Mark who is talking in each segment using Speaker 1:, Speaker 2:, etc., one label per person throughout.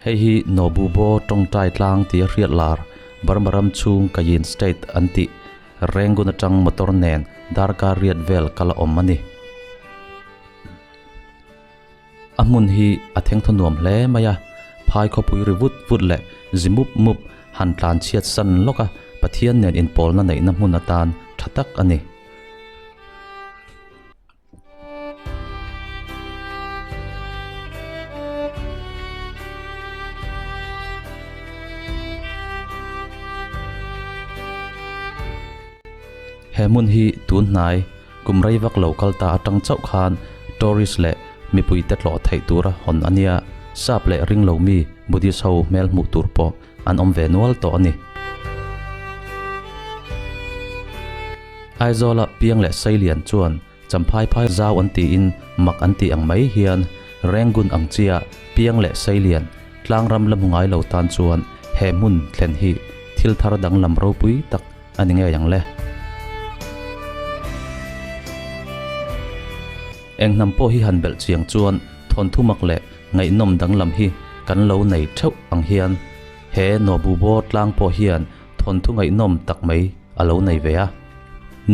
Speaker 1: Hei hi Nobubo tawngtai tlang tia hriat lar Burma ram chhung Kayin State an tih Rangoon atang motor nen darkar riat vel kal a awm a ni. A hmun hi a thengthaw nuam hle mai a, phai khawpui ri vut vut leh zi mup mup han tlan chhiat san lawk a, Pathian nen inpawlna neihna hmun atan tha tak a ni. He hmun hi tun hnai kum rei vak lo kal ta atang chauh khan tourist leh mipuite tlawh theih tura hawn a nia, sap leh ring lo mi Buddhist ho hmel hmuh tur pawh an awm ve nual tawh a ni. Aizawla piang leh Sailian chuan Champhai phai zau an tiin mak an tih ang mai hian Rangoon ang chia piang leh Sailian tlangram la hmu ngai lo tan chuan he hmun thlen hi thil thar danglam ropui tak a ni ngei ang le. Eng hnam pawh hi han belh chiang chuan thawnthu mak leh ngaihnawm danglam hi kan lo nei theuh ang hian he Nobubo tlang pawh hian thawnthu ngaihnawm tak mai a lo nei ve a.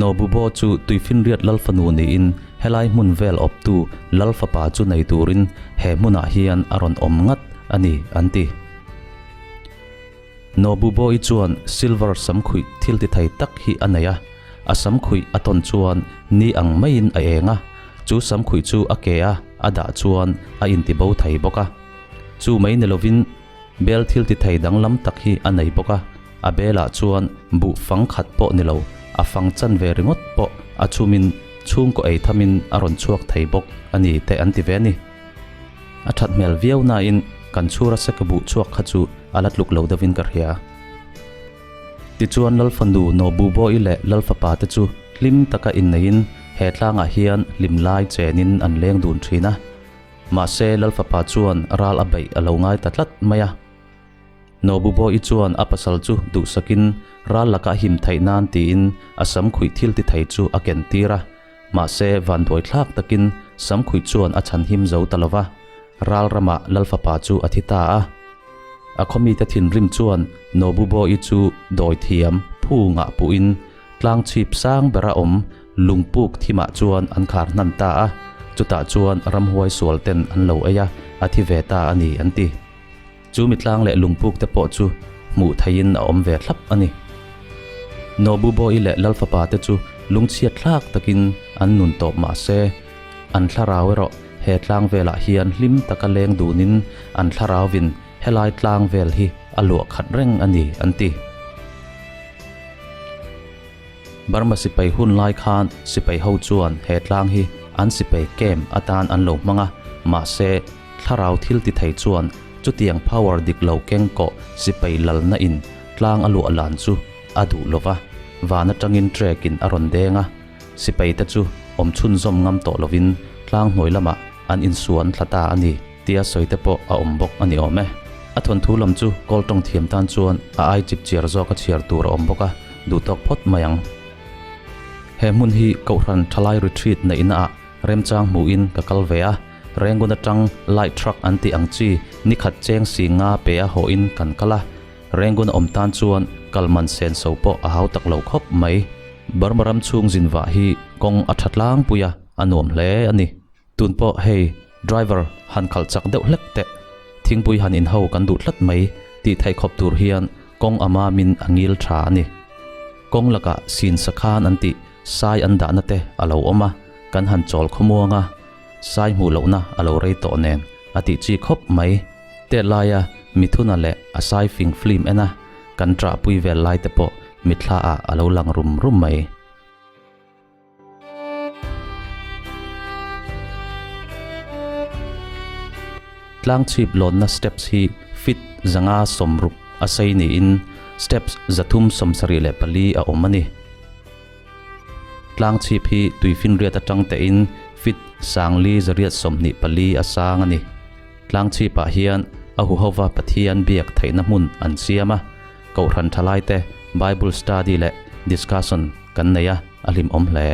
Speaker 1: Nobubo chu Tuifinriat Lalfanu niin helai hmun vel awptu Lalfapa chu nei turin he hmunah hian a rawn awm ngat a ni an ti. Nobubo-i chuan silver samkhuih thil ti thei tak hi a nei a, a samkhuih a tawn chuan ni ang maiin a eng a, chu samkhuih chu a ke a a dah chuan a inti bo thei bawk a. Chu mai ni lovin bel thil ti thei danglam tak hi a nei bawk a, a belah chuan buh fang khat pawh ni lo, a fang chan ve ringawt pawh a chhumin chhungkaw ei thamin a rawn chhuak thei bawk a ni te an ti ve a ni. A that hmel viau nain kan chhura seka buh chhuak kha chu a la tluk lo deuhin ka hria. Tichuan Lalfanu Nobubo-i leh Lalfapa te chu hlim taka inneiin he tlangah hian hlim lai chenin an leng dun thin a. Mahse Lalfapa chuan ral a beih a lo ngai ta tlat mai a. Nobubo-i chuan a pasal chu duhsakin ral laka him theih nan tiin a samkhuih thil ti thei chu a ken tir a. Mahse, vanduai thlak takin Samkhuih chuan a chhan him zo ta lo va, ral ramah Lalfapa chu a thi ta a. A khawmite thinrim chuan Nobubo-i chu dawi thiam phu ngah puhin tlang chhip sang bera awm lungpuk thimah chuan an khar hnan ta a, chutah chuan ramhuai sual ten an lo ei a, a thi ve ta a ni an ti. Chu mitlang leh lungpuk te pawh chu hmuh theihin a awm ve thlap a ni. Nobubo-i leh Lalfapa te chu lungchhiat thlak takin an nun tawp mah se, an thlarau erawh he tlang velah hian hlim taka leng dunin an thlarauvin helai tlang vel hi a luah khat reng a ni an ti. Burma sipai hun lai khan sipai ho chuan he tlang hi an sipai camp atan an lo hmang a, mahse, Thlarau thil ti thei chuan chutiang power dik lo keng kawh sipai lalna in tlang a luah lan chu a duh lo va, van atangin trek in a rawn deng a, sipai te chu awm chhunzawm ngam tawh lovin tlang hnuai lamah an insuan thla ta a ni tia sawi te pawh a awm bawk a ni awm e. A thawnthu lam chu kawl tawng thiam tan chuan a ai chip chiar zawk a chhiar tur a awm bawk a, duh tawk phawt mai ang. He hmun hi Kohhran Thalai Retreat neihna ah Remchang hmuhin ka kal ve a, Rangoon atang light truck an tih ang chi nikhat cheng si nga pe a hawhin kan kal a, Rangoon a awm tan chuan kal man sen so pawh a hau tak lo khawp mai. Burma ram chhung zin vah hi kawng a tha tlangpui a, a nuam hle a ni. Tun pawh hei driver han khalh chak deuh hlek teh, thingpui han inho kan duh tlat mai tih theih khawp tur hian kawng a mamin a ngil tha a ni. Kawng lakah sin sakhan an tih sai an dahna te a lo awm a, kan han chawl khawmuang a, sai hmuh lohna a lo rei tawh nen a tih chi khawp mai. Tet laia Mithuna leh a sai fing film en a, kan ṭahpui vel lai te pawh mitthla ah a lo lang rum rum mai. Tlangchhip lawnna steps hi feet 560 a sei niin steps 374 a awm a ni. Tlangchhip hi tuifinriat atang tein feet 4,824 a sang a ni. Tlangchhipah hian a huhova Pathian biak theihna hmun an siam a, Kohhran thalaite Bible study leh discussion kan nei a, a hlimawm hle.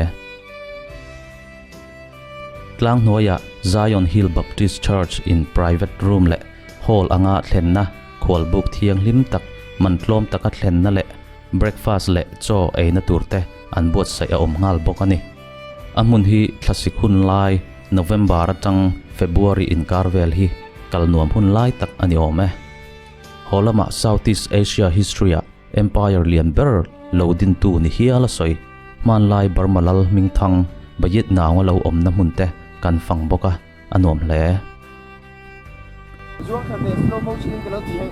Speaker 1: Tlang hnuaiah Zion Hill Baptist Church in private room leh Hall anga thlenna, khualbuk thianghlim tak, man tlawm taka thlenna leh breakfast leh chaw eina tur te an buatsaih a awm nghal bawk a ni. A hmun hi thlasik hun lai November atang February inkar vel hi kal nuam hun lai tak a ni awm e. Haw lamah Southeast Asia history-ah Empire lian ber lo dintu ni hial a sawi. Hmanlai Burma lal hmingthang Bayit Naung a lo awmna hmun te kan fang bawk a, a nuam hle.
Speaker 2: Zuang khat leh slow motion in ka lo ti hei.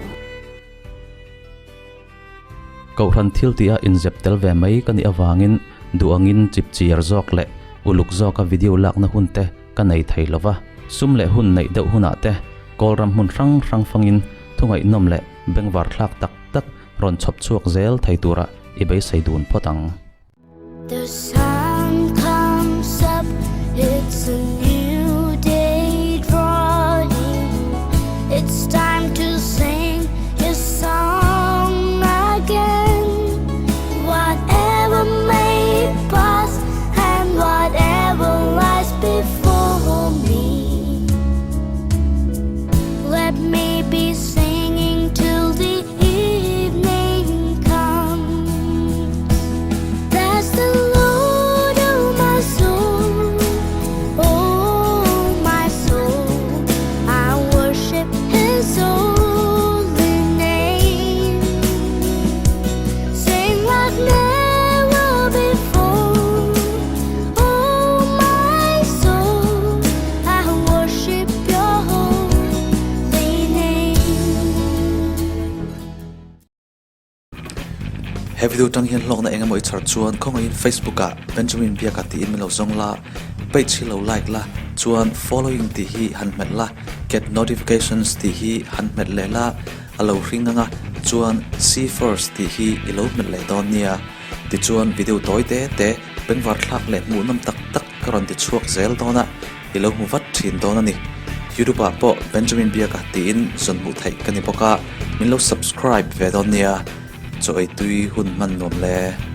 Speaker 1: Kohhran thil tih a inzep tel ve mai ka nih avangin duh angin chip chiar zawk leh uluk zawka video lakna hun te ka nei thei lo va. Sum leh hun neih deuh hunah te Kawlram hmun hrang hrang fangin thungaihnawm leh bengvar thlak tak tak rawn chhawp chhuak zel thei tura i beisei dun phawt ang.
Speaker 3: The sun comes up, it's a new day dawning It's time to sing your song again Whatever may pass and whatever lies before me Let me be singing till the evening comes Bless the Lord, oh my soul, oh my soul I worship His holy name Sing like never before, oh my soul I worship Your holy name.
Speaker 1: He video tang hian hlawkna eng emaw i chhar chuan khawngaihin Facebook ah Benjamin Biaka tiin min lo zawng la, page hi lo like la, chuan following tih hi han hmet la, get notifications tih hi han hmet leh la, a lo hring ang a, chuan see first tih hi i lo hmet leh dawn nia. Tichuan video tawi te te bengvar thlak leh hmuhnawm tak tak ka rawn ti chhuak zel dawn a, i lo hmu vat thin dawn a ni. YouTube ah pawh Benjamin Biaka tiin zawn hmuh theih ka ni bawk a, min lo subscribe ve dawn nia. Chaw ei tui hun hman nuam le.